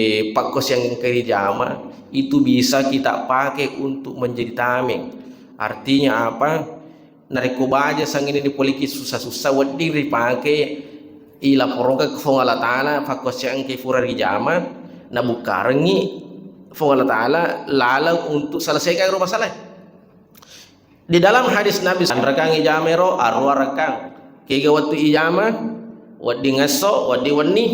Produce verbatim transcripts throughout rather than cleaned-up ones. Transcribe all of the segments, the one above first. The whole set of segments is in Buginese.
Eh, pakkosiang engka rijama itu bisa kita pakai untuk menjadi tameng. Artinya apa? Narekko baja sangini dipoliki susah-susah, wedding ripake ilaporongka ke Fuang Allah Ta'ala, pakkosiang engka fura rijama, nabukkarengngi Fuang Allah Ta'ala laleng untuk selesaikan rumah salah. Di dalam hadis Nabi, sanrakang ijama ro, arua rakang. Kega wettu ijama, wedding esso, wedding wenni.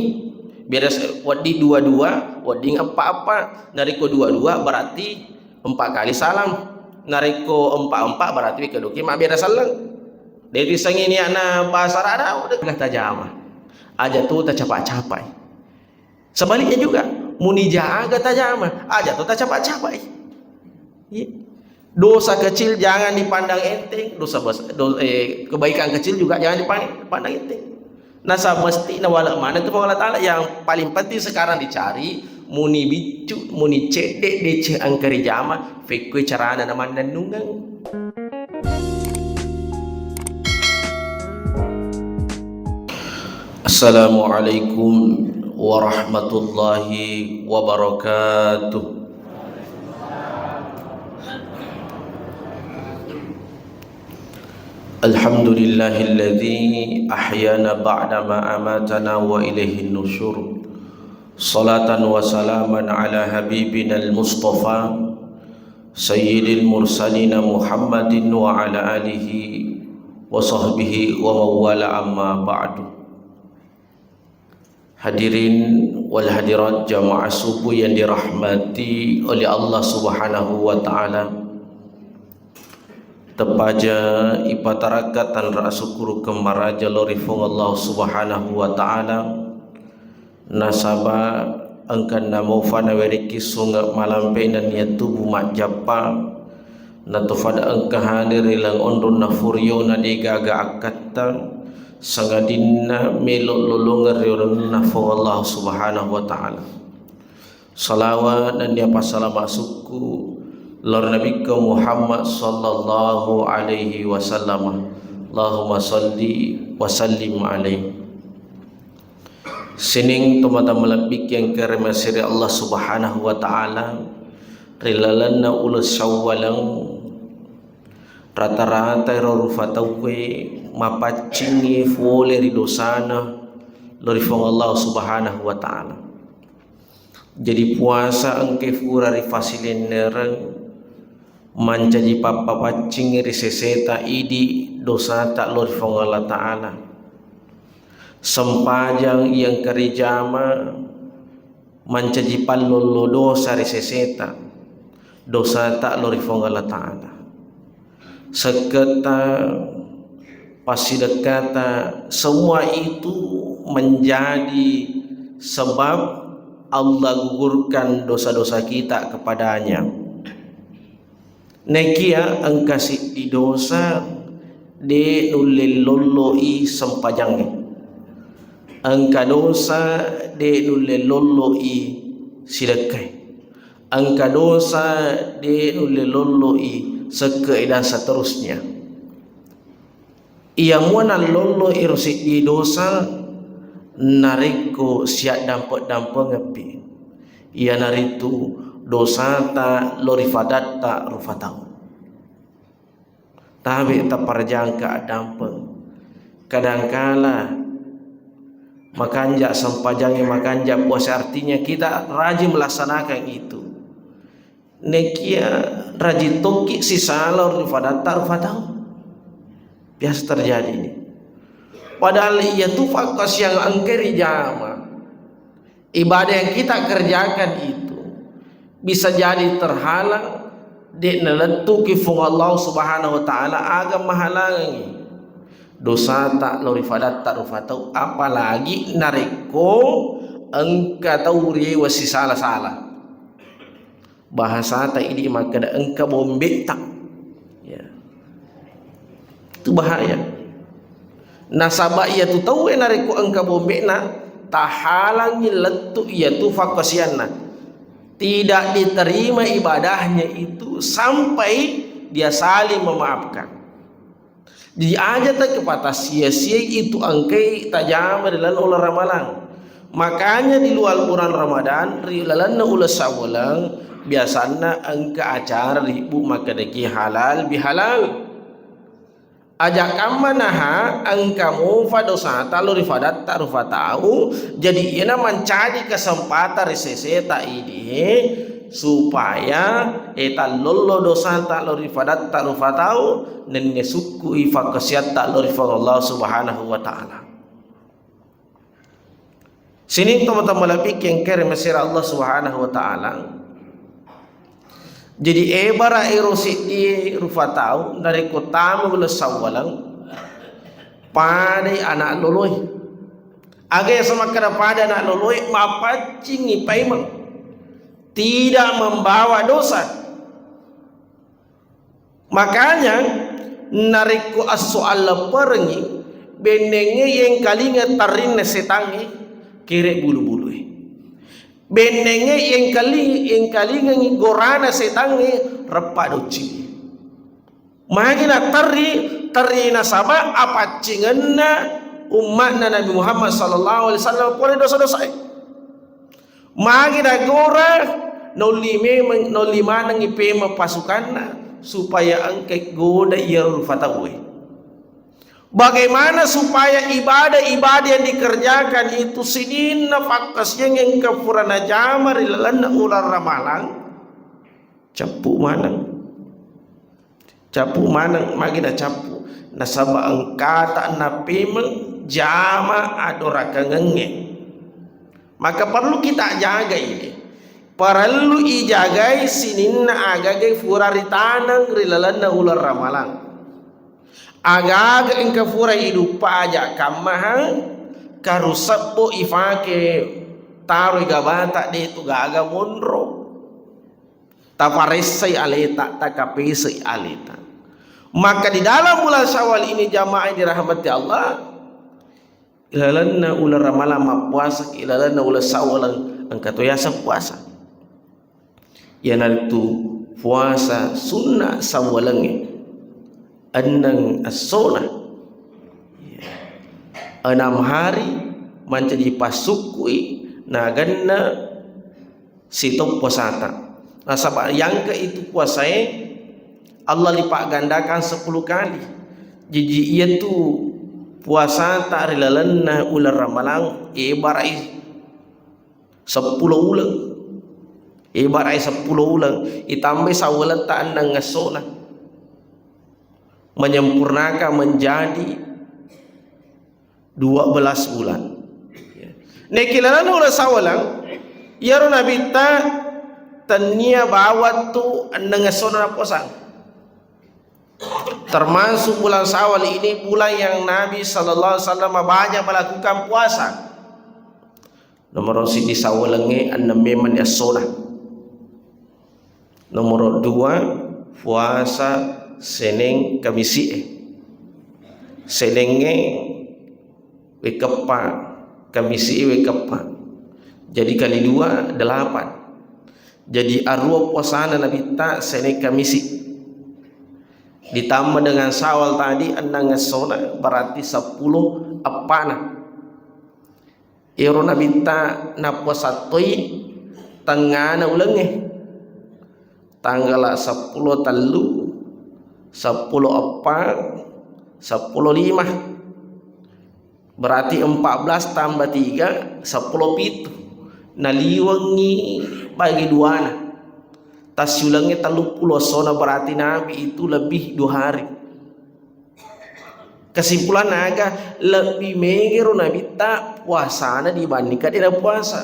Biasa wedding dua-dua, wedding eppa-eppa. Narekko dua-dua berarti empat kali salam. Narekko empat-empat berarti wekka doki mabbeda selleng. Depi sangini ana bahasa rada, udah gak tajama. Aja tu tacapa-capai. Sebaliknya juga, muni jaga tajama, aja tu tacapa-capai. Iya. Dosa kecil jangan dipandang enteng, dosa bes-, do-, eh, kebaikan kecil juga jangan dipandang, dipandang enteng. Nasaba mesti nawala mana tu Allah Ta'ala, yang paling penting sekarang dicari, muni biccu, muni cedde, deceng engka rijama, fekkoi carana namannennungeng. Assalamualaikum warahmatullahi wabarakatuh. Alhamdulillahilladzi ahyana ba'dama amatana wa ilaihin nusyur. Salatan wa salaman ala habibinal mustafa sayyidil mursalina Muhammadin wa ala alihi wa sahbihi wa mawala, amma ba'du. Hadirin wal hadirat jamaah subuh yang dirahmati oleh Allah Subhanahu wa Ta'ala. Teppaja ipatarakka tanra asukkurukeng maraja lao ri Fuang Allah Subhanahu wa Ta'ala, nasaba engkanna mofa nawerekki sunge malampe nennia tubu majjappa, natofada engka hadir ri leng onronna furiona degaga akkatta, sangadinna melo lolongeng ri oloanna Fuang Allah Subhanahu wa Ta'ala. Salawat nennia passalama sukku lao ri Nabikka Muhammad sallallahu alaihi wasallam. Allahumma salli wa sallim alaihi. Sining tomatoa malebbikeng kere masiri Allah Subhanahu wa Ta'ala, ri lalenna uleng Syawaleng, rata-rata ero rufa tauwe mapaccingngi fole ri dosana lao ri Fuang Allah Subhanahu wa Ta'ala. Jadi puasa engkai fura rifasilennereng, mancaji pappapaccing ri seseta idi dosata lao ri Fuang Allah Ta'ala. Sempajang iya engka rijama mancaji pallollo dosa ri seseta, dosata lao ri Fuang Allah Ta'ala. Sekketa, passidekkata, semua itu menjadi sebab Allah gugurkan dosa-dosa kita kepadanya. Nekia engka siddi dosa de nulle lolloi sempajangnge. Engka dosa de nulle lolloi sidekkai. Engka dosa de nulle lolloi sekke dan seterusnya. Iya mua nallollo ero siddi dosa narekko siaddampe-dampengeppi, iyanaritu dosata lao ri fadatta rufa tau. Tabe taparjangka addampeng. Kadangkala makanja sempajangnge, makanja puasa, artinya kita rajin melaksanakan itu. Nekia rajin tokki sisala ri fadatta rufa tau. Biasa terjadi ini. Padahal iya tu fakkasiang engka rijama. Ibadah yang kita kerjakan itu bisa jadi terhalang, de nalettuki Fuang Allah Subhanahu wa Ta'ala, aga mahalangi dosata lao ri fadatta rufa tau, apalagi narekko engka tau riewa sisala-sala. Bahasata idi makkeda engka bombetta. Ya. Itu bahaya. Nasaba iyatu tauwe narekko engka bombena, tahalangi lettu iyatu fakkasianna. Tidak diterima ibadahnya itu sampai dia saling memaafkan. Jadi aja takkepatassia-siai itu engkai tajama ri laleng uleng Ramalang. Makanya di luar bulan Ramadan, ri lalenna uleng Sawwaleng, biasanna engka acara ribbu makkedaki halal bihalal. Aja kamma naha engka mufa dosata lao ri fadatta rufa tau, jadi iyana mancaji kesempatan ri seseta idi supaya eta lollo dosata lao ri fadatta rufa tau, nenne sukkui fakkasiatta lao ri Puang Allah Subhanahu wa Ta'ala. Sining tomatoa malebbi'e engkae ri mesera Allah Subhanahu wa Ta'ala. Jadi, ebara ero seddie rufa tau, narekko tama uleng Sawwaleng, padai anak loloe. Aga yaseng makkeda pada anak loloe, mapaccingngi paimeng. Tidak membawa dosa. Makanya, narekko esso allepperengngi, bennengnge yengkalinga tarrinna setangnge, kere bulu-bulue. Bennengnge yengkali-, yengkalingengngi gorana setangnge, reppa doccingnge. Magi naterri, terri nasaba apaccingenna umma'na Nabi Muhammad sallallahu alaihi wasallam pole dosa-dosae. Magi nagora, naulli memeng, naulli manengngi pemeng pasukanna supaya engkai goda iyaro rufa tauwe. Bagaimana supaya ibadah-ibadah yang dikerjakan itu sininna fakkasiang engka pura najama ri lalenna uleng Ramalang? Cappu maneng. Cappu maneng, magi nacappu? Nasaba engkata napemeng jama adorakengengnge. Maka perlu kita jaga ini. Parellu ijagai sininna agaga fura ritaneng ri lalenna uleng Ramalang. Agaga engka fura iduppa aja kammaha, karu sebbo ifake taroi gabata, de tu gaga monro. Taparessai aleta, takapesai aleta. Maka di dalam bulan Syawal ini, jamaah yang dirahmati Allah, ilalenna uleng Ramalang mappuasaki, ilalenna uleng Syawal engka to yaseng puasa. Iyanaritu puasa sunna Syawwalengnge, enneng essona. Enam hari mancaji passukkui naganna sitong puasata. Nasaba yangka itu puasae, Allah lipaggandakan sepuluh kali. Jaji iyatu puasata ri lalenna uleng Ramalang, ibarai seppulo uleng. Ibarai seppulo uleng, itambai sawwaletta enneng essona. Menyempurnakan menjadi dua belas bulan. Naiki lalenna uleng Sawaleng, iyaro Nabitta tennia bawang tu enneng essona napuasang. Termasuk bulan Sawal ini bulan yang Nabi sallallahu alaihi wasallam banyak melakukan puasa. Nomoro siddi Sawalengnge enneng memang essona. Nomoro dua, puasa Seneng Kamisi'e. Senengnge wekeppa, Kamisi'e wekeppa. Jadi kali dua, delapan. Jadi arua puasana Nabitta Seneng Kamisi. Ditambah dengan Sawal tadi enneng essona, berarti seppulo eppana. Iyaro Nabitta nappuasa toi tengngana ulengnge. Tanggala seppulo tellu, seppulo eppa, seppulo lima. Berarti empat belas tambah tiga, seppulo pitu. Naliwengngi bagi duana. Tassiulengnge telluppulo essona, berarti Nabi itu lebih dua hari. Kesimpulanna aga? Lebbi megero Nabitta puasana dibandingkan de napuasa.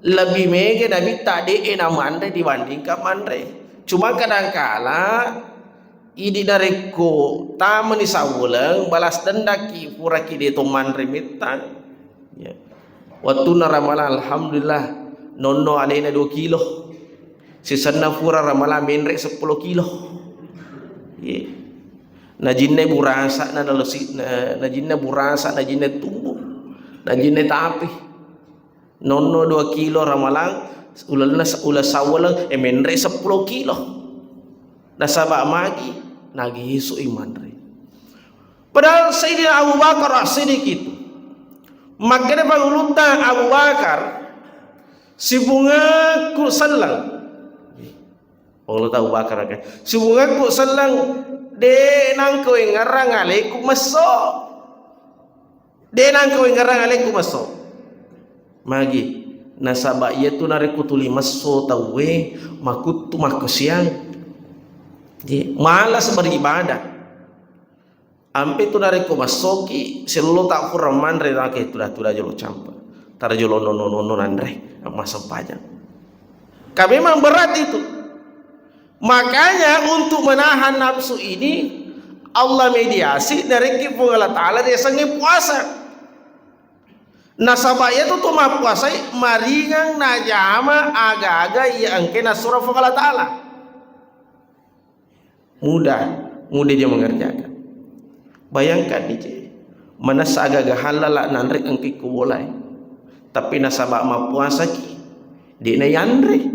Lebbi mege Nabitta de'e namanre dibandingkan manre. Cuma kadangkala idi narekko tamani Sawwaleng, balas dendakki puraki de to manre metta. Ya. Wettunna Ramalang, alhamdulillah, nonno alena dua kilo. Sisenna fura Ramalang menre seppulo kilo. Ye. Najinna burasa, na, nalosi-, na, najinna burasa, najinna tumbu, najinna tapi. Nonno dua kilo Ramalang, ulenna, uleng Sawwaleng, e, menre seppulo kilo. Nasaba magi, nagesui manre. Padahal Sayyidina Abu Bakar As-Siddiq itu Makkeda pangulutta Abu Bakar, "Sibungakku selleng." Pangulutta Abu Bakar, oke. "Sibungakku selleng, de' nangko engngerang alekku messo. De' nangko engngerang alekku messo." Magi, nasaba iyatu narekko tuli messo tauwe, makuttu makkasiang. Jadi, malas beribadah. Ampe tu narekko massoki, sello ta fura manre nake tuda-tuda jolo campa. Tara jolo nonno-nonno nanre, massempajang. Ka memang berat itu. Makanya untuk menahan nafsu ini, Allah mediasi narekki Puang Allah Ta'ala riasengnge puasa. Nasaba iyatu tu mappuasai maringang najama aga-aga iya engke nassuro Puang Allah Ta'ala. Mudah, mudah je mengerjakan. Bayangkan ni je, manessa aga-aga hallala nanre engke ko bolai. Tapi nasaba mappuasaki, de' na yanre.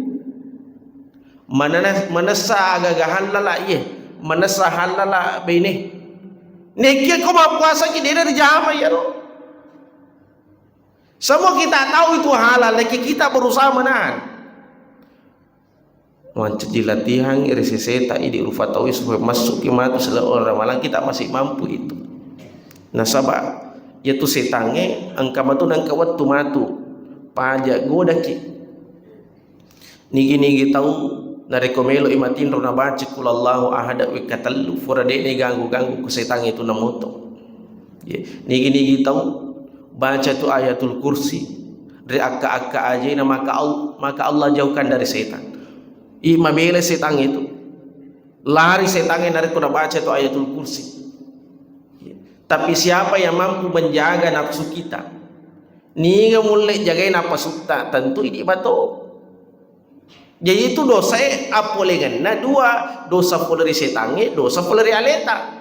Manana-, manessa aga-aga hallala iye, manessa hallala bene. Nekia ko mappuasaki, de' na rijama iyaro. Semua kita tahu itu halal, tapi kita berusaha menahan. Mancaji latihan ri seseta idi rufa tauwe supaya massuki matu selama Ramalang, kita masih mampu itu. Nasaba iyatu setangnge engka matu nengka wettu matu paja godaki. Nigi-nigi tau narekko melo i matinro nabaca qul huwallahu ahad wekka tellu, fura de'na ganggu-ganggu ku setangnge tu namoto. Ye, nigi-nigi tau baca tu Ayatul Kursi ri akka-akka ajena, maka Al-, maka Allah jauhkan dari setan. I mabela setan itu. Lari setangnge narekko nabaca tu Ayatul Kursi. Ye. Tapi siapa yang mampu menjaga nafsu kita? Niga mulle jagai napasutta, tentu idi bato. Jadi itu dosae appolengenna dua, dosa pole ri setangnge, dosa pole ri aleta.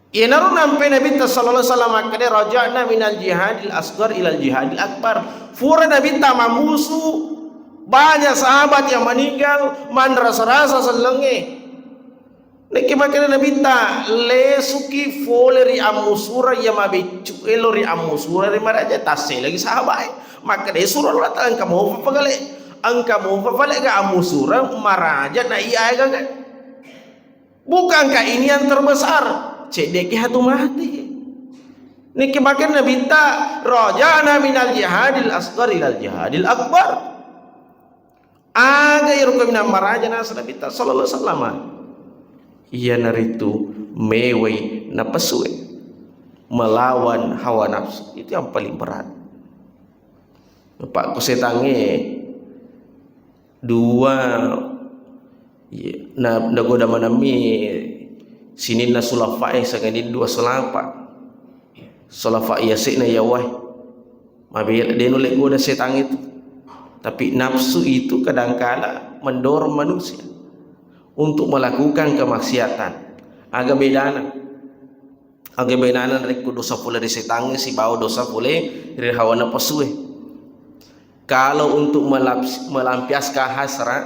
Iyanaro nampe Nabitta sallallahu alaihi wasallam makkeda, "Raja'na minal jihadil asghar ilal jihadil akbar." Fura Nabitta mammusu, banyak sahabat yang meninggal, manrasa-rasa sellengnge. Nekke makkeda Nabitta, "Lesuki fole ri ammusureng iya mabeccu, elo ri ammusureng ri maraja." Tasse lagi sahabae. Makkeda, "Suro Allah Ta'ala, engka mofa pagale, engka mofa pale ga ammusureng maraja na iya gaga." Bukankah ini yang terbesar? Cedde'ki hatu mati. Niki makkeda Nabitta, "Raja'na minal jihadil asghar ilal jihadil akbar." Aga iro kaminang maraja nasa Nabitta sallallahu alaihi wasallam. Iyanaritu mewai napasue, melawan hawa nafsu. Itu yang paling berat. Pak, ko setangnge dua, iya, na, nagoda manammi sininna sulafae, sangadin dua sulafa. Sulafa iya se'na yawae. Mabela, de nulle goda setan itu. Tapi nafsu itu kadangkala mendorong manusia untuk melakukan kemaksiatan. Aga bedana? Aga bedana rekko dosa pole ri setangnge sibawa dosa pole ri hawa napasue? Kalau untuk melaps-, melampiaskan hasrat,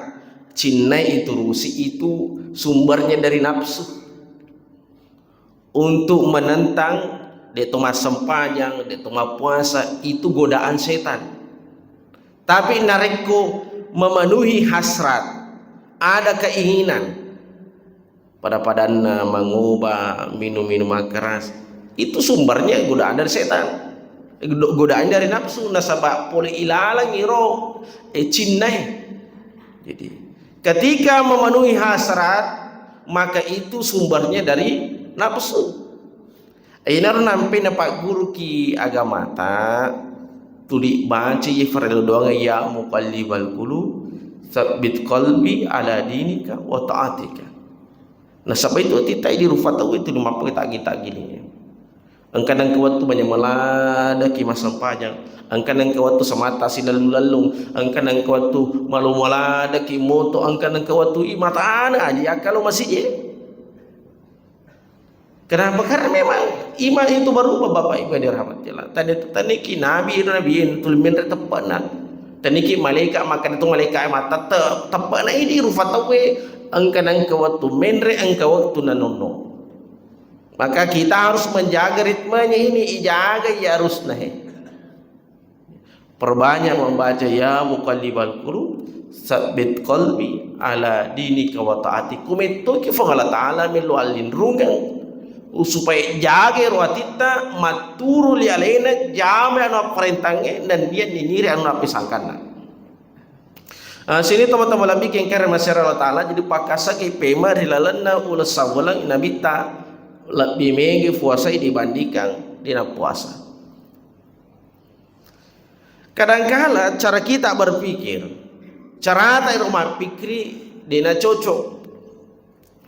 cinnai iturusi, itu sumbernya dari nafsu. Untuk menentang, de to massempajang, de to mappuasa, itu godaan setan. Tapi narekko memenuhi hasrat, ada keinginan, pada-padanna mangoba, minum-minuman keras, itu sumbernya godaan dari setan. Go-, godaan dari nafsu, nasaba pole ilalang iro, eh, cinnae. Jadi, ketika memenuhi hasrat, maka itu sumbernya dari nafsu. Iyanaro nampe napagguruki agamata, tuli baca ye farello doang, "Ya muqallibal qulub, tsabbit qalbi ala dinika wa ta'atika." Nasaba itu titai di rufa tau itu dimappai tagi-tagi ni. Engka nengka wettu manya maladeki massempajang, engka nengka wettu semata silallu-lallung, engka nengka wettu malo maladeki moto, engka nengka wettu i matana aja akkalo masije. Kenapa? Karena memang iman itu berubah, Bapak Ibu yang dirahmati Allah. Tadi, tadi ki nabi, nabi itu menre teppana. Tadi ki malaikat, maka itu malaikat mata te-, teppana ini rufa tauwe, engka nengka wettu menre, engka wettu nanonno. Maka kita harus menjaga ritmenya ini, ijaga ya harusnya, he. Perbanyak membaca, "Ya muqallibal qulub, tsabbit qalbi ala dinika wa ta'ati." Kumettoki Puang Allah Ta'ala melo allinrungeng, supaya jaga ro atitta, matturu li alena, jama anu apparentangnge, dan dia niniri anu appisangkanna. Ah, sini teman-teman lebih kengkere masyarakat Allah Ta'ala, jadi pakasaki pema ri lalenna uleng sawwaleng nabitta lebih mega puasai dibandingkan dina puasa. Kadangkala cara kita berpikir, carata ero mappikiri dena cocok.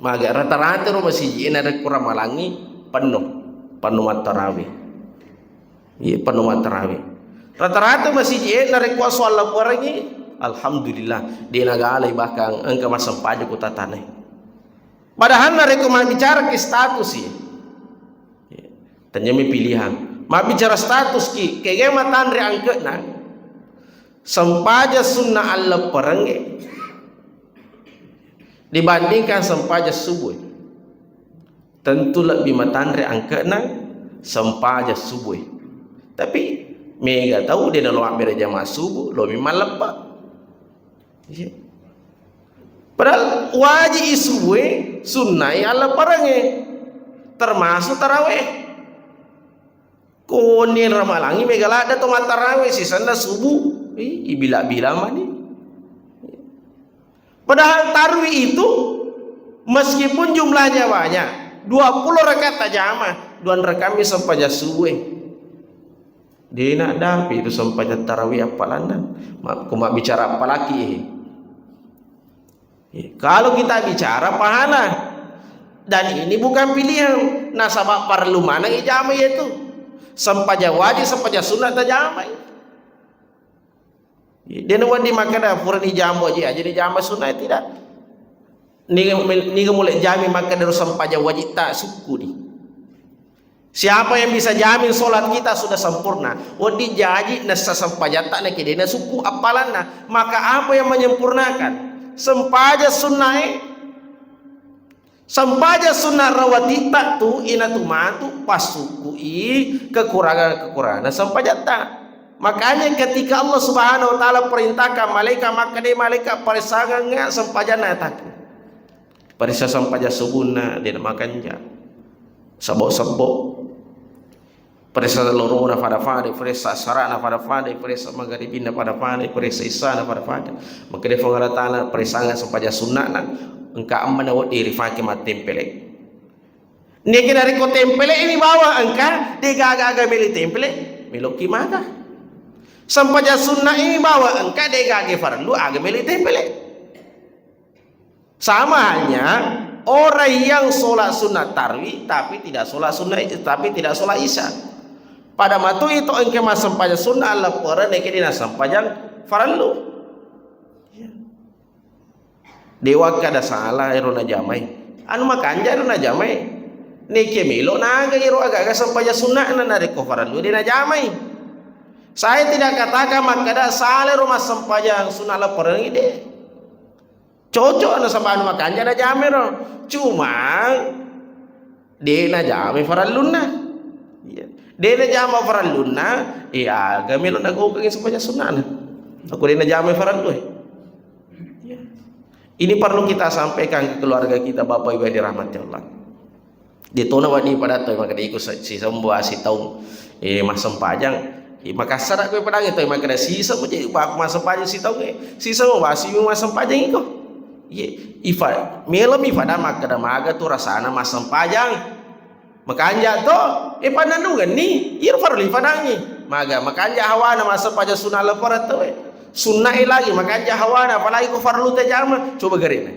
Maga rata-rata ro masiji e narekko ramalangi penno, penno mattarawe. Iya, penno mattarawe. Rata-rata masiji e narekko aso allapparengi, alhamdulillah, dena galai bahkan engka massempajang ko tatanai. Padahal narekko mabbicara ki status i, Iya. Tanyami pilihan. Mabbicara status ki, kega matanre angke'na? Sempajang sunna allepperengnge dibandingkan sempajang subuh. Tentu lebih matanre angke'na sempajang subuh. Tapi mega tau de nalo mabbere jamaah subuh, lomi malleppa. Iya. Padahal wajib i subuh e, sunnai allepperengnge, termasuk taraweh. Koni ramalangi mega ladde to mattarawe sisenna subuh. Ih, ibila-bila mani. Padahal tarwi itu meskipun jumlahnya banyak, dua puluh rakaat tajama, dua rakaat mi sempajang subuh. Dena dapi itu sempajang tarawih appalanna. Ma-, ko mabbicara apalaki, eh. Kalau kita bicara pahala, dan ini bukan pilihan, nasaba parellu maneng ijama itu. Sempajang wajib, sempajang sunat tajamai. Dena wedding makkeda purani jama wajib aja dijama sunat, tidak. Niga, niga mulai jami makkeda ro sempajang wajib tak sukku di. Siapa yang bisa jamin sholat kita sudah sempurna? Wedding jaji nassa sempajatta na kedena sukku appalanna. Maka apa yang menyempurnakan? Sempajang sunnae, sempajang sunna rawatitta tu inatu matu passukkui kekurangan-kekurangan sempajatta. Makanya ketika Allah Subhanahu wa Ta'ala perintahkan malaikat, maka dia malaikat parisanganga sempajanna ataku. Paressa sempajang subunna, dena makanja. Sebbo-sebbo. Paressa lorona pada-pada, paressa asarana pada-pada, paressa magaribinna pada-pada, paressa isana pada-pada. Maka dia Puang Allah Ta'ala paressanga sempajang sunnana, engka ammana wedding rifake mattempele. Niki narekko tempele ini bawa engka, de gaga aga meli tempele, meloki maga. Sempajang sunna ini bawa engka, de gaga farlu aga meli tempele. Sama halnya orang yang sholat sunat tarwi tapi tidak sholat sunat, tapi tidak sholat isya. Pada matu itu engke massempajang sunat Allah pura neke dina sempajang farallu. Dewa kada salah ero najamai. Anu makanja ero najamai. Neke melo naga ero aga-aga sempajang sunat na narekko farallu de najamai. Saya tidak katakan makkada salah ero massempajang sunat Allah pura de. Cocok nasaba anu makanja najamai ro. Cuma de najamai farallunna. Iya. De najama farallunna, iya aga melo nagaukengi sempajang sunnana. Aku de najamai farallu e. Iya. Ini perlu kita sampaikan ke keluarga kita, Bapak Ibu yang dirahmati Allah. De tona wadi pada to makkeda iko si-, sisembo sitaung, eh, massempajang. Eh, makassara ko padangi to makkeda sisembo je pa-, massempajang sitaung, eh. Sisembo basi massempajang iko. Iye, ifa-, melo mi pada makkeda maga tu rasana massempajang. Makanja to, eh, pananungenni, iro farlu ifadangi. Maga, makanja hawana massempajang sunna lepara to, eh. Sunna e lagi, makanja hawana, apalagi ko farlu tajama. Coba garena.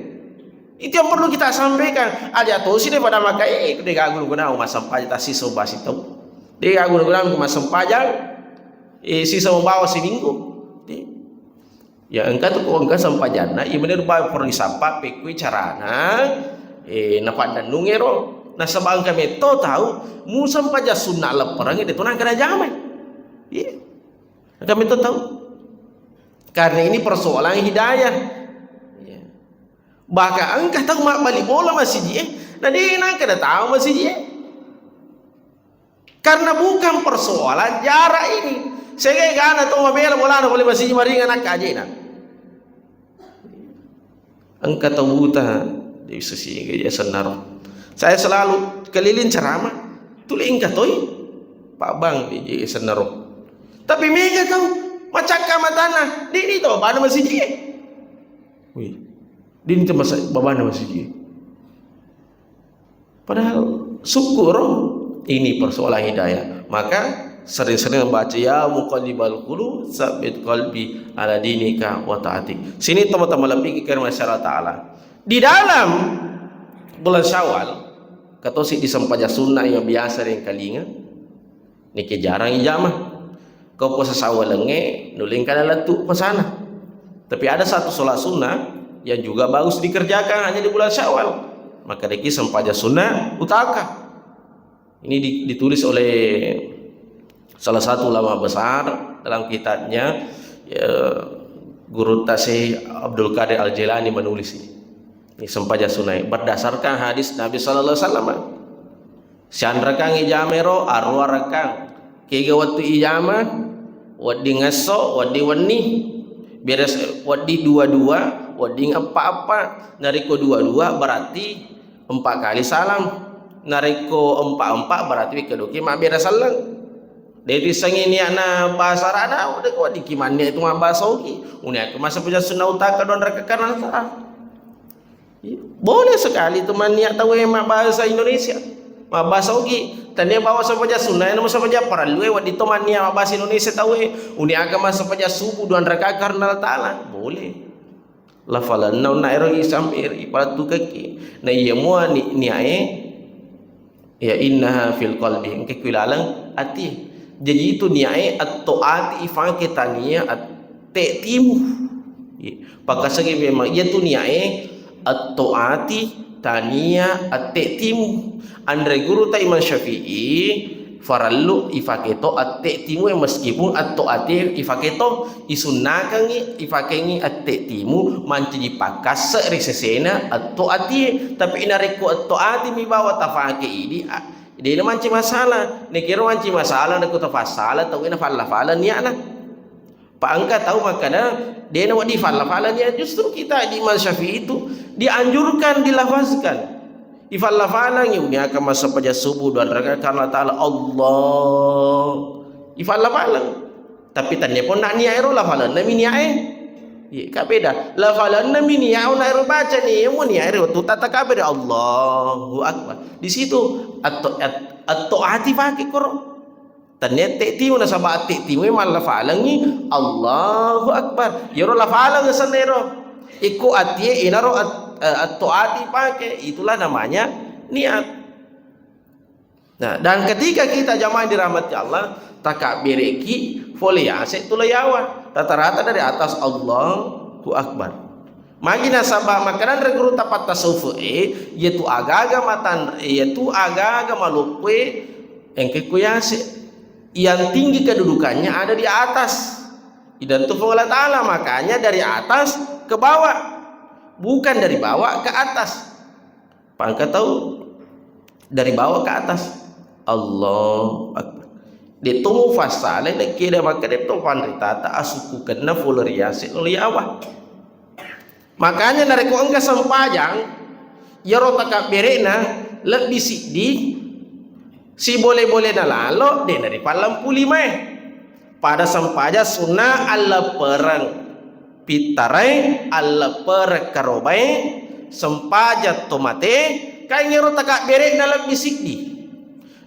Itu yang perlu kita sampaikan. Aja tosi daripada maka, eh, de gagu guna massempajang tasi so basi tau. De gagu guna massempajang, eh, sisa membawa seminggu. De. Ya engka tu ko engka sempajanna, iya bener ba perlu disapa pekkui carana, eh, napaddennung ero. Nasaba engka metto tau, mu sempajang sunna leppereng de to nangka najamai. Iya. Engka metto tau. Karena ini persoalan hidayah. Iya. Bahkan engka tau mabbali bola masiji e, na de nangka datau masiji e. Karena bukan persoalan jarak ini. Sehingga gana to mabela bolana pole masigi maringan akka ajena. Engka tau buta di sisi sennaro. Saya selalu keliling ceramah, tuli engka toi pabbang di sennaro. Tapi mega tau macakka matana, di ni to bana masigi. Wih, di ni to masa babana masigi. Padahal syukur, ini persoalan hidayah. Maka sering-sering baca, "Ya muqallibal qulub, tsabbit qalbi ala dinika wa taatik." Sini teman-teman lebih ke masalah Ta'ala. Di dalam bulan Syawal, katosi di sempajang sunnah yang biasa ringkalinga, niki jarang ijama. Ko puasa sawalengnge, nulingkana lettu puasana. Tapi ada satu sholat sunnah yang juga bagus dikerjakan hanya di bulan Syawal. Maka deki sempajang sunnah utaka. Ini di- ditulis oleh salah satu ulama besar dalam kitabnya, ya, Guru Tasih Abdul Qadir Al Jailani menulis ini. Ini sempajang sunnah berdasarkan hadis Nabi sallallahu alaihi wasallam. Sianrakang ijama ero, arua rakang. Kega wettu ijama, wedding esso, wedding wenni. Beres, wedding dua-dua, wedding eppa-eppa. Narekko dua-dua berarti empat kali salam. Narekko empat-empat berarti wekka doki mabbere selleng. De' rissengngi nia'na bahasa Arabna, de' ko weddikki mannia' itu mabbahasa Ogi. Unia'ka massempajang sunnah utaka dua rakang karena salah. Boleh sekali tu mannia' tauwe mabbahasa Indonesia, mabbahasa Ogi. Tania bawa sempajang sunnah, namu sempajang parellue, wedding to mannia' mabbahasa Indonesia tauwe. Unia'ka massempajang subuh dua rakang karena Allah Ta'ala. Boleh. Lafalanna onna ero isam- ipattukekki. Na iya mua ni- niae, ya, innaha fil qalbi, engke kui laleng ati. Jadi itu niae atto ati ifake tania at- te timu. Iya. Pakasagi memang iya tu niae atto ati tania atte timu. Anre guru ta Imam Syafi'i, farellu ifake to atte timu e meskipun atto ati ifake to, isunnakangngi ifakengngi atte timu mancaji pakkasse ri sesena atto ati e. Tapi narekko atto ati mi bawa tafake idi, a- de'na mancaji masalah. Nekiro mancaji masalah narekko tafassala tauwe nafalla-falla nia'na. Pa engka tau makkeda, de'na wedding falla-falla nia, justru kita di Imam Syafi'i itu dianjurkan dilafazkan. Ifalla-fallangngi, unia'ka massempajang subuh dua rakang karena Ta'ala, Allah. Ifalla-fallang. Tapi tania ponna nia ero lafalanna mi niae. Iya, ka beda. Lafalanna mi nia onna ero baca ni, mu nia ero tu tata kabere Allahu Akbar. Di situ atto at- atto ati fake koro. Tania atte timu nasaba atte timu e mallafalengngi Allahu Akbar. Iyaro lafaleng asenna ero. Ikko atie inaro at- eh, atto ati pake. Itulah namanya niat. Nah, dan ketika kita jamaah dirahmati Allah, takabbereki fole yase tu leiyawa. Rata-rata dari atas Allahu Akbar. Magi nasaba makkadanre guru tapatta sufu e, iyatu agaga matan, iyatu agaga maloppo e, engke ku yase. Yang tinggi kedudukannya ada di atas. Idantu Puang Allah Ta'ala, makanya dari atas ke bawah. Bukan dari bawah ke atas. Pangka tau dari bawah ke atas. Allahu Akbar. De' to mufassala, de' keda makkeda to panritata asukkukenna fole ri yase lo liyawa. Makanya narekko engka sempajang, iyaro takabbere'na lebbi siddi, sibole-bolena lalo, de' naripallempu limae. Pada sempajang sunna alleppereng pittarai, alleppereng karobae, sempajang to mate, kaingero takabbere'na lebbi siddi.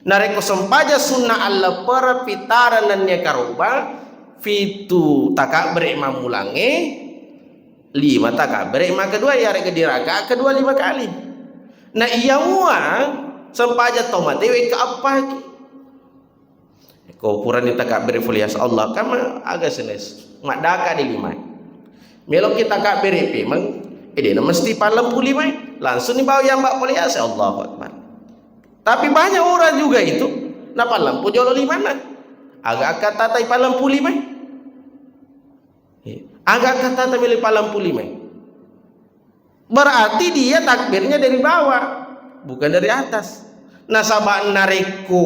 Narekko sempajang sunna alleppereng pittara nennia karoba, fitu takabbere mammulangnge, lima takabbere makkedua, iyaregga di rakaat kedua lima kali. Na iya mua sempajang to mate wekka eppaki. Ko purani takabbere fole yase Allah, kan ma-, aga senes, maddaka di lima. Meloki takabbere pemeng, eh, de'na mesti pallempu lima, langsung ni bawa yamba fole yase, Allahu Akbar. Tapi banyak orang juga itu, napallempu jolo limanna. Aga akkatata ipallempu lima. Aga akkatata melo ipallempu lima. Berarti dia takbirnya dari bawah, bukan dari atas. Nasaba narekko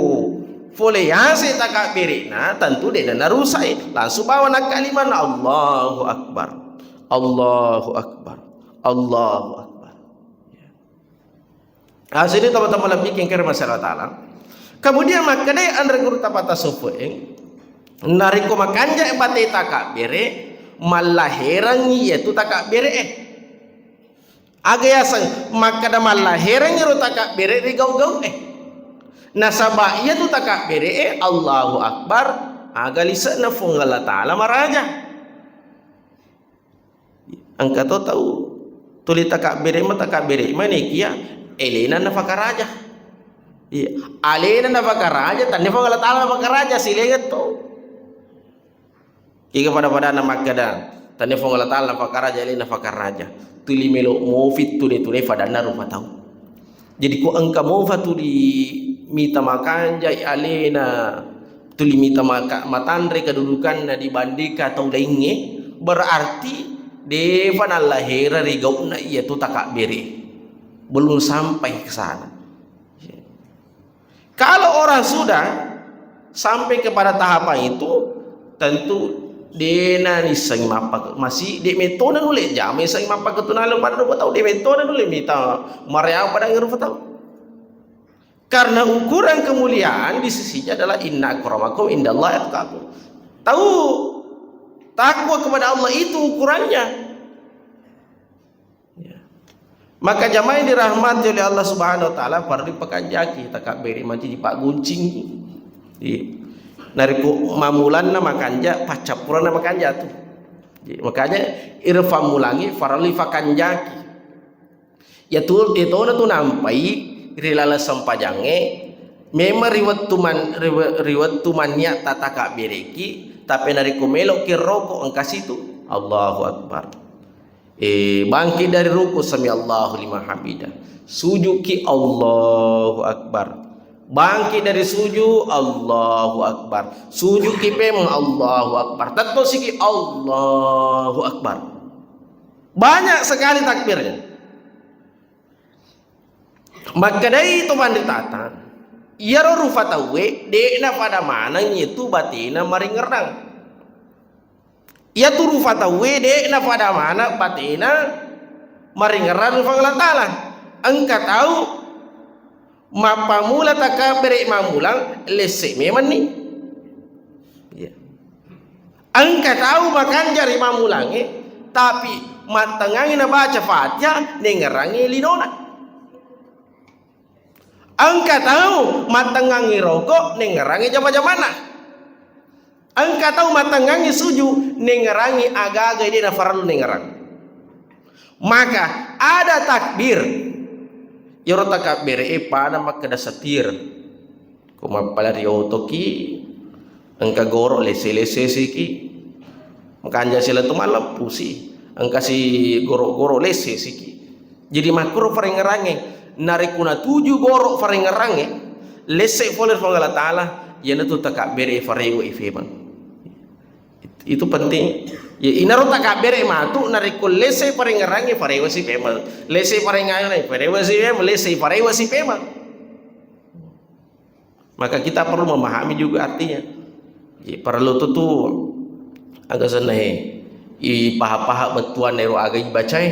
Pole yase takabbere'na, tentu de' na narusai. Langsung bawa nakkalima, Allahu Akbar. Allahu Akbar. Allahu Akbar. Asini teman-teman lebih kengker masalah taala. Kemudian makkedai anre guru tapata sopo'e, narekko makanja bate takabbere, mallaherangngi iyatu takabbere'e. Aga yaseng makkeda mallaherangngi ro takabbere ri gau-gau'e. Nasaba iyatu takabbere'e Allahu Akbar, aga lise'na Fuang Allah Ta'ala maraja. Engka to tau tuli takabbere ma, takabbere ma nekia elena nafakaraja. Iya, alena nafakaraja, tannia Fuang Allah Ta'ala nafakaraja, silengeng to. Kega pada-padana makkeda, tannia Fuang Allah Ta'ala nafakaraja, alena nafakaraja. Tuli melo mofi tune-tune fadanna rupa tau. Jadi ko engka mofa tuli mita makanjai alena, tuli mita maka-, matanre kedudukanna dibandingkan tau laingnge, berarti defa nallahera ri gau'na iyatu takabbere. Belum sampai ke sana. Kalau orang sudah sampai kepada tahapan itu, tentu dena nissengi mappake-, masih de metona nulle jama issengi mappakketunalo pada rupa tau, de metona nulle mita mareang pada rupa tau. Karena ukuran kemuliaan di sisinya adalah inna akramakum indallahi atqakum. Tahu takwa kepada Allah itu ukurannya. Ya. Maka jamaah yang dirahmati oleh Allah Subhanahu wa Ta'ala, fardu pakanjaki, takabbere mancaji pagguncingi. Iya. Narekko mammulanna makanja, paccappuranna makanja tu. Iya. Makanya iro fammulangi faralli fakanjaki. Ya tu, ya tona tu nampai ri laleng sempajangnge, memang ri wettu man-, ri we-, ri wettu mannia tatakabbereki, tapi narekko meloki roko engka situ, Allahu Akbar. Eh, bangkit dari ruku, sami Allahu liman hamidah. Sujuki, Allahu Akbar. Bangkit dari sujud, Allahu Akbar. Sujuki pemeng, Allahu Akbar. Tettosiki, Allahu Akbar. Banyak sekali takbirnya. Makkedai to panritata, iyaro rufa tauwe de'na pada maneng yetu batena maringerrang. Iyatu rufa tauwe de'na pada maneng batena maringerrang ri Puang Allah Ta'ala. Engka tau mappammula takabbere mammulang lesse memenni. Iya. Engka tau makanja ri mammulangnge, tapi mattengngangi nabaca Fatihah, nengngerangngi linona. Engka tau mattengngangi roko, nengngerangngi jama-jamanna. Engka tau mattengngangi suju, nengngerangngi aga-aga de' nafarellu nengngerang. Maka ada takbir. Iyaro takabbere e pada makkeda satir. Ko mappala ri otoki, engka goro lese-lese siki. Makanja sila tu malleppusi. Engka si goro-goro lese siki. Jadi makkuro farengngerangnge. Narekko natuju goro farengngerangnge, lesse pole ri Puang Allah Ta'ala, iyanatu takabbere farewe ifemang. Itu penting. Ya, inaro takabbere matu, narekko lesse farengngerangnge, farewe si pemeng. Lesse farengngerangnge, farewe si pemeng. Lesse farewe si pemeng. Maka kita perlu memahami juga artinya. Jadi, perlu tutu aga senna he, ipaha-paha bettuanna ero aga ibacae.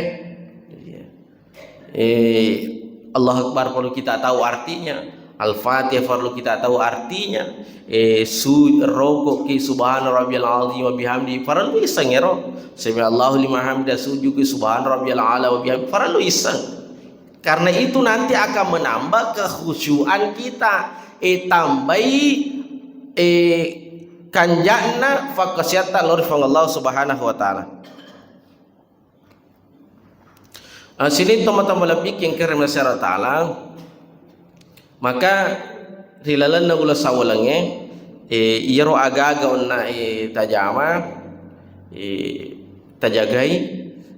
Eh, Allahu Akbar perlu kita tahu artinya. Al-Fatihah perlu kita tahu artinya. Eh, su-, roko ki subhana rabbiyal azim wa bihamdi, farallu isseng ero. Sami Allahu liman hamidah, suju ki subhana rabbiyal ala wa bihamdi, farallu isseng. Karena itu nanti akan menambah kekhusyuan kita. Eh, tambai, eh, kanja'na fakkasiatta lao ri Puang Allah Subhanahu wa Ta'ala. Ah, sining tomatoa malebbi kengkere masyarakat Ta'ala, maka ri lalenna uleng sawwalengnge, eh, iyaro aga-aga onna, eh, tajama, eh, tajagai.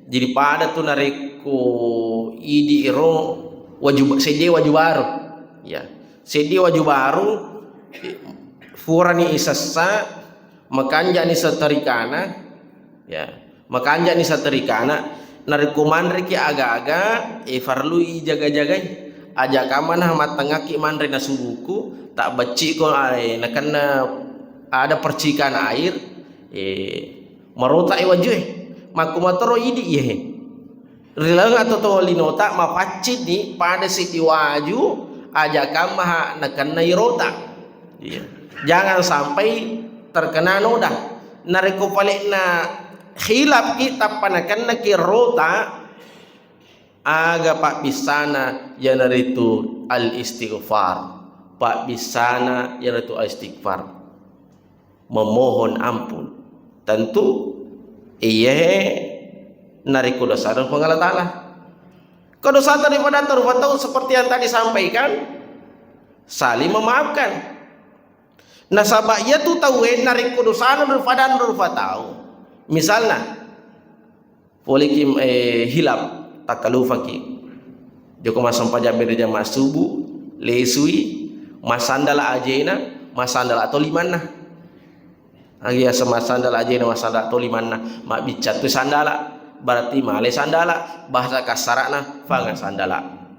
Jadi pada tu narekko idi ero waju, seddi waju baru. Ya, seddi waju baru, eh, furani isessa, makanjani setrikana, ya, makanjani setrikana, narekko manreki aga-aga, eh, farellui jaga-jagai. Aja kamana mattengakki manre na subuku, tak becci ko, eh, nakenna ada percikan air, eh, marota e wajue. Makku matoro idi iye. Rileng atau to linota mapaccini pada siddi waju, aja kamaha nakenna irota. Iya. Jangan sampai terkena noda. Narekko palekna khilaf ki tappa nakenna ki rota, aga pabbissana iyanaritu al-istighfar. Pabbissana iyanaritu al-istighfar. Memohon ampun. Tentu iyahe narekko dosana Puang Allah Ta'ala. Ko dosata daripada rupa tau seperti yang tadi sampaikan, saling memaafkan. Nasaba iyatu tauwe narekko dosana rupa dan rupa tau. Misalna, poliki, eh, hilap, takkalufaki. Joko massempajang berjamaah subuh, lesui, massandala ajena, massandala to limanna. Agi asa massandala ajena, massandala to limanna, mabbicca tu sandala, berarti male sandala, bahasa kasarana, fanga sandala.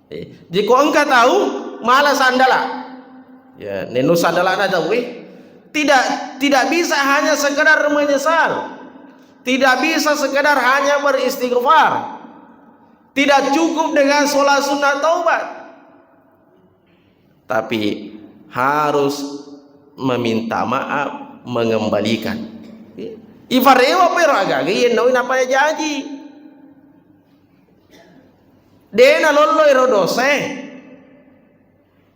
Eh, jiko engka tau mala sandala. Ya, nenu sandalana tau, eh. Tidak, tidak bisa hanya sekedar menyesal. Tidak bisa sekedar hanya beristighfar. Tidak cukup dengan sholat sunnah taubat. Tapi harus meminta maaf, mengembalikan. Ifarewa pero agaga yenno napaya jaji. Dena lollo ero dosae.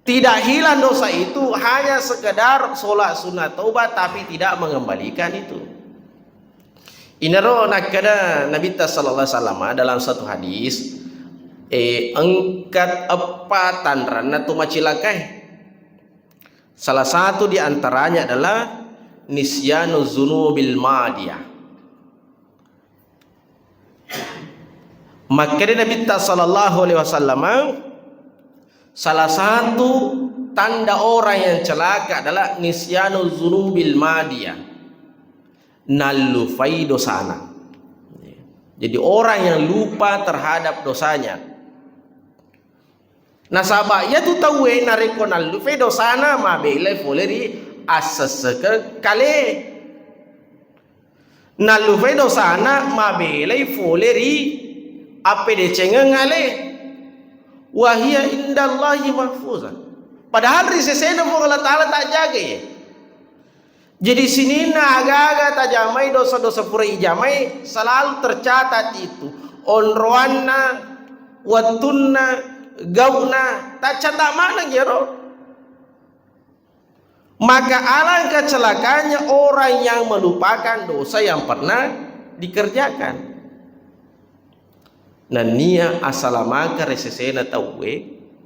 Tidak hilang dosa itu, hanya sekedar sholat sunnah taubat tapi tidak mengembalikan itu. Inaro nakkeda Nabitta sallallahu alaihi wasallam dalam satu hadis, eh, engka eppa tanranna tu macilakai. Salah satu di antaranya adalah nisyanu zunubil madiyah. Makkeda Nabitta sallallahu alaihi wasallam, salah satu tanda orang yang celaka adalah nisyanu zunubil madiyah. Nallufai dosana. Jadi orang yang lupa terhadap dosanya. Nasaba iyatu tauwe narekko nallufai dosana mabelai fole ri assessekeng kale. Nallufai dosana mabelai fole ri appedecengeng ale. Wahia indallahi mahfuzah. Padahal ri sesena Puang Allah Ta'ala tak jaga ya. Jadi sininna aga-aga tajamai, dosa-dosa pura ijamai selalu tercatat itu, onroanna, wettunna, gau'na, taccatat maneng iyaro. Maka alangkah celakanya orang yang melupakan dosa yang pernah dikerjakan. Nennia asalamaka ri sesena tauwe,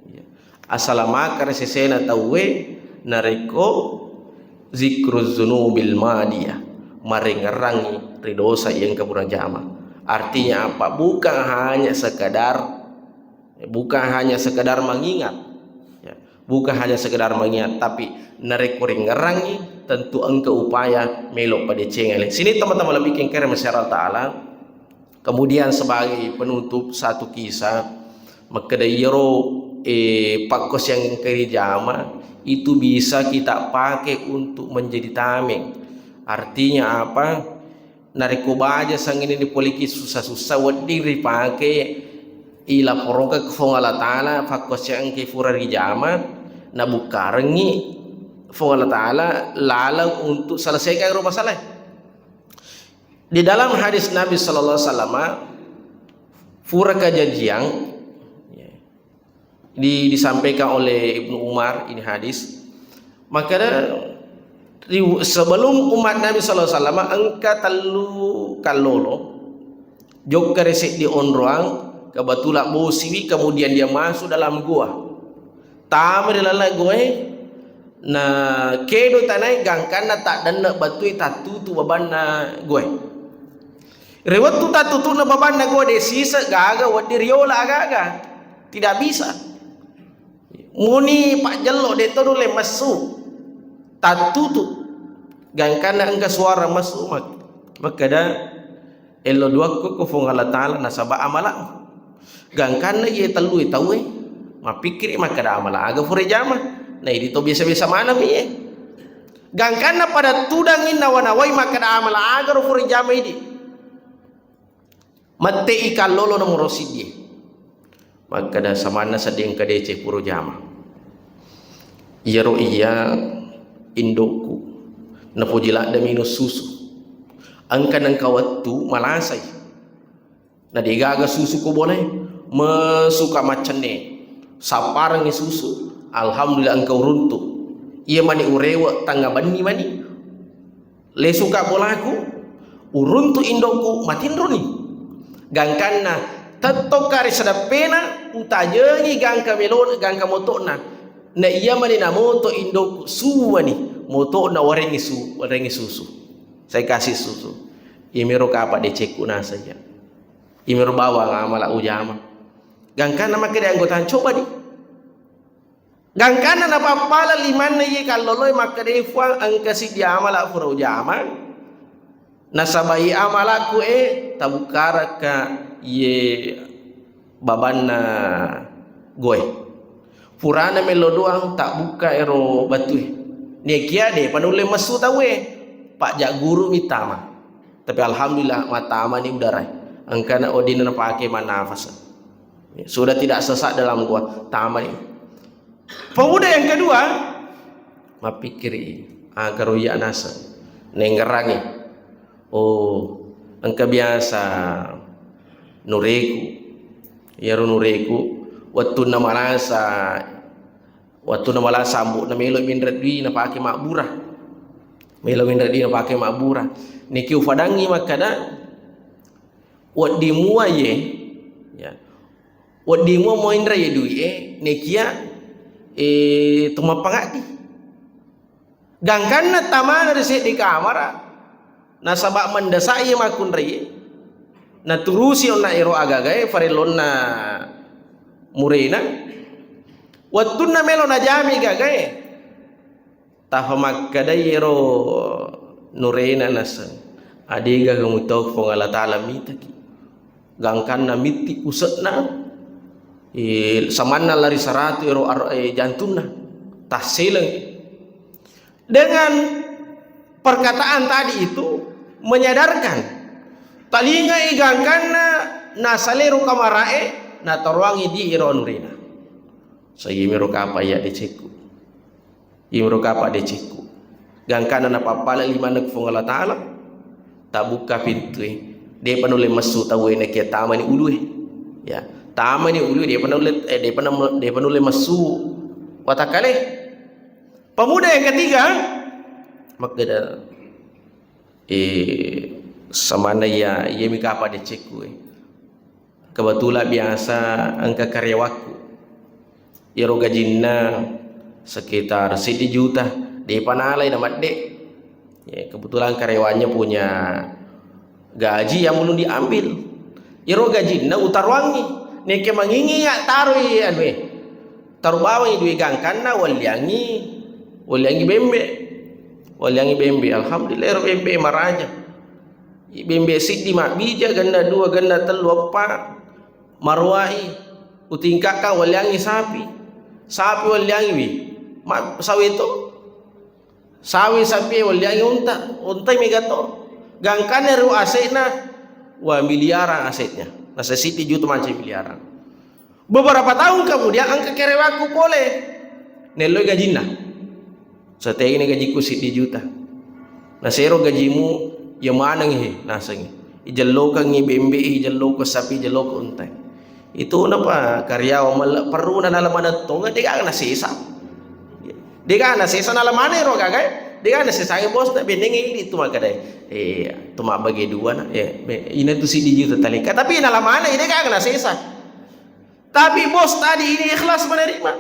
ya. Asalamaka ri sesena tauwe narekko zikruz zunubil madiyah, marengngerangngi ri dosa yang engka pura jama. Artinya apa? Bukan hanya sekedar, bukan hanya sekedar mengingat, ya. Bukan hanya sekedar mengingat, tapi narekko ringngerangngi, tentu engka upaya melo padecengale. Sini teman-teman lebih kengkere masyarakat Ta'ala. Kemudian sebagai penutup satu kisah, makkeda iyaro, eh, pakkosiang engka rijama itu bisa kita pakai untuk menjadi tameng. Artinya apa? Narekko baja sangini dipoliki susah-susah, wedding ripake ilaporongka ke Fuang Allah Ta'ala, pakkosiang engka fura rijama, nabukkarengngi Fuang Allah Ta'ala laleng untuk selesaikan ro masalah. Di dalam hadis Nabi sallallahu alaihi wasallam, fura kajajiang, ya, di-, disampaikan oleh Ibnu Umar ini hadis, maka ri-, sebelum umat Nabi sallallahu alaihi wasallam engka tellu kallolo, jokka ri seddi onroang, kebetulan bosiwi, kemudian dia masuk dalam gua. Tama ri laleng goe, na kedo tanae gangkanna taddenne battui tattutu babanna goe. Ri wettu tattutu'na babanna goe de sise gaga wedding riola agaga. Tidak bisa. Muni pajjello de to nulle messu. Tattutu. Gangkanna engka suara messu mak-, makkeda, Ello duakko ko Fuang Allah Ta'ala nasaba amala'mu. Gangkanna iye tellue tauwe, Mappikkiri makkeda amala aga fura jama. Na idi to biasa-biasa maneng mi e. Gangkanna pada tudangngi nawa-nawai makkeda amala aga ro fura jama idi. Mette i kallolo nomoro siddi. Makkeda samanna sedding engka deceng fura jama. Iyaro iya indokku napoji ladde minung susu. Engka nengka wettu malasai. Na degaga susu ko bolae, mesuka maccenne. Sapparengngi susu, alhamdulillah engka uruntu. Iya mani urewe tengnga benni mani. Lesuka bolaku, uruntu indokku matinroni. Gangkanna tettokka ri sedeppena, utajengi gangka melo, gangka motokna. Na iya mani namoto indokku suwani, motokna warengi su, warengi susu. Saya kasih susu. Imiro kapa decekku nasaya. Imiro bawang amala ujama. Gangkanna makkeda anggota, coba di. Gangkanna napappala limanna iye kalloloe makkeda, "Fuang, engka siddi amala fura ujama. Nasaba iye amalaku e tabukkarakka iye babanna goe. Purana melo doang tabbukka ero batue. Nekia depa nulle messu tauwe. Pajak guru mi tama." Tapi alhamdulillah, mattamani udarai. Engkana odina napake mannafasa. Sudah tidak sesak dalam gua. Tamani. Pemuda yang kedua, mappikkiri, aga ro iya naseng. Nengngerangi. Oh, engka biasa nureku. Iyaro nureku, wettunna malasa, wettunna malasa ambo'na melo minre dui napake mabbura. Melo minre dui napake mabbura. Niki ufadangngi makkeda, wedding mua ye, ya. Wedding mua moinre ye dui e, nekia, eh, to mappangaddi. Gangkanna tamana ri seddi kamara, nasaba mendesak ye makkunrai, naturusi onna ero agagae farellonna murena. Wettunna melo najami gagae, tafamakkedai ero nurena naseng, "Adegaga mutau Puang Allah Ta'ala mitaki. Gangkanna mitti use'na, eh, samanna lari saratu ero ar-, eh, jantunna. Tasseleng." Dengan perkataan tadi itu menyadarkan, talingai gangkanna nasalero kamarae, nataroangi di ero nurena. Saimiro kapa iya decekku. Imro kapa decekku. Gangkanna napappala limanna ku Puang Allah Ta'ala, tabukka pintue. Depa nulle messu tauwe nakia tamani ulue. Ya, tamani ulue, depa nulle, eh, depa nam-, depa nulle messu watakkale. Pemuda yang ketiga, makkeda, eh, samanna iya, iya mi kapa decekku, eh. Kebetulan biasa engka karyawanku. Iyaro gajinna sekitar seddi juta, depa nalai na madde. Ya, kebetulan karyawannya punya gaji yang belum diambil. Iyaro gajinna utaroangngi. Nekke mangingi ya taroi anu e. Taro bawangi dui gangkanna, walliangi, walliangi bembe. Walliangi bembe. Alhamdulillah, ero bembe maraja. Bembe siddi mabbija, genna dua, genna tellu, eppa, maruai, utingkakka walliangi sapi. Sapi walliangi wi. Ma-, sawe to. Sawe sapi walliangi unta. Untai mega to. Gangkanna ero asetna, wa miliaran asetnya. Nasa siddi juta mancaji miliaran. Beberapa tahun kemudian engka karyawanku pole. Nelloi gajinna. Sateini gajikku siddi juta. Nasero gajimu, iya maneng he, nasengngi. Ijellokengngi bembe, ijelloko sapi, ijelloko untai. Itu napa karyawan melle-, perruna nala maneng tonga, degaga nasesa. Degaga nasesa nala maneng ro gagae. Degaga nasesangngi bosna, bennengngi idi tu makkeda. Eh, tu mabbage dua na. Eh, be-, ina tu siddi juta taleka. Tapi nala maneng, degaga nasesa. Tapi bos tadi ini ikhlas menerima.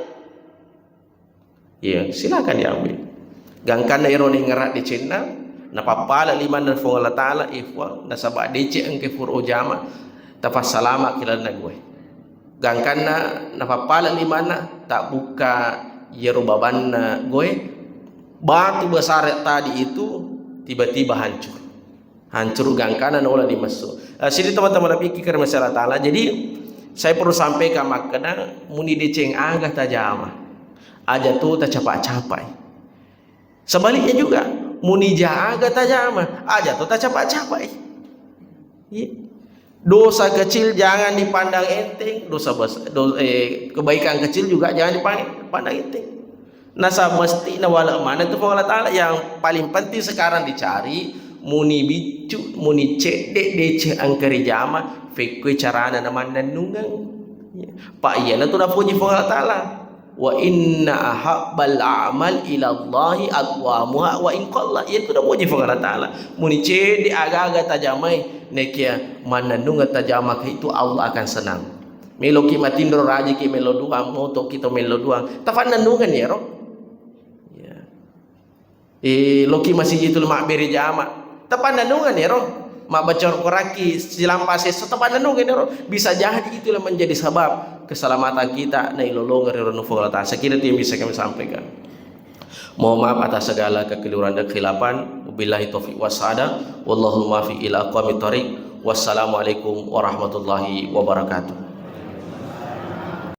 Iya, silakan diambil. Gangkanna ero nengngera decenna, napappala limanna Puang Allah Ta'ala, eh, Puang, nasaba deceng engka fura ujama, tapassalama ki lalenna goe. Gangkanna napappala limanna, tabbukka iyaro babanna goe, batu besar tadi itu tiba-tiba hancur. Hancur gangkana naola di messu. Eh, sini teman-teman napikkiri masalah Ta'ala. Jadi, Saya perlu sampaikan makkeda, muni deceng aga tajama, aja tu tacapa-capai. Sebaliknya juga, muni ja aga tajama, aja tu tacapa-capai. Iya. Dosa kecil jangan dipandang enteng, dosa besar, do, eh, kebaikan kecil juga jangan dipandang, pandang enteng. Nasaba mesti nawale maneng tu Puang Allah Taala. Yang paling penting sekarang dicari, muni biccu, muni cedde deceng engka rijama, fekkoi carana namannennungeng. Ya. Pa iyana tu napuji Puang Allah Taala. Wa inna ahabbal a'mal ila Allahi adwamuha wa in qalla. Iya tu napuji Puang Allah Taala. Muni cedde aga-aga tajamai, nekia mannennungeng tajama ke itu Allah akan senang. Meloki matinro, rajiki melo duang, motoki to melo duang. Tapannennungeng yero. Ya. Eh, loki masigi tu mabbere jama. Tapannennungeng yero. Mabbaca Al-Qur'anki silampa sessa, tapannennungeng yero. Bisa jadi itulah menjadi sebab keselamatan kita nailolongeng ri anu Puang Allah Taala. Saya kira itu yang bisa kami sampaikan. Mohon maaf atas segala kekeliruan dan kekhilafan. Wabillahi taufiq wassaada. Wallahul muwaffiq ila aqwamit thariq. Wassalamualaikum warahmatullahi wabarakatuh.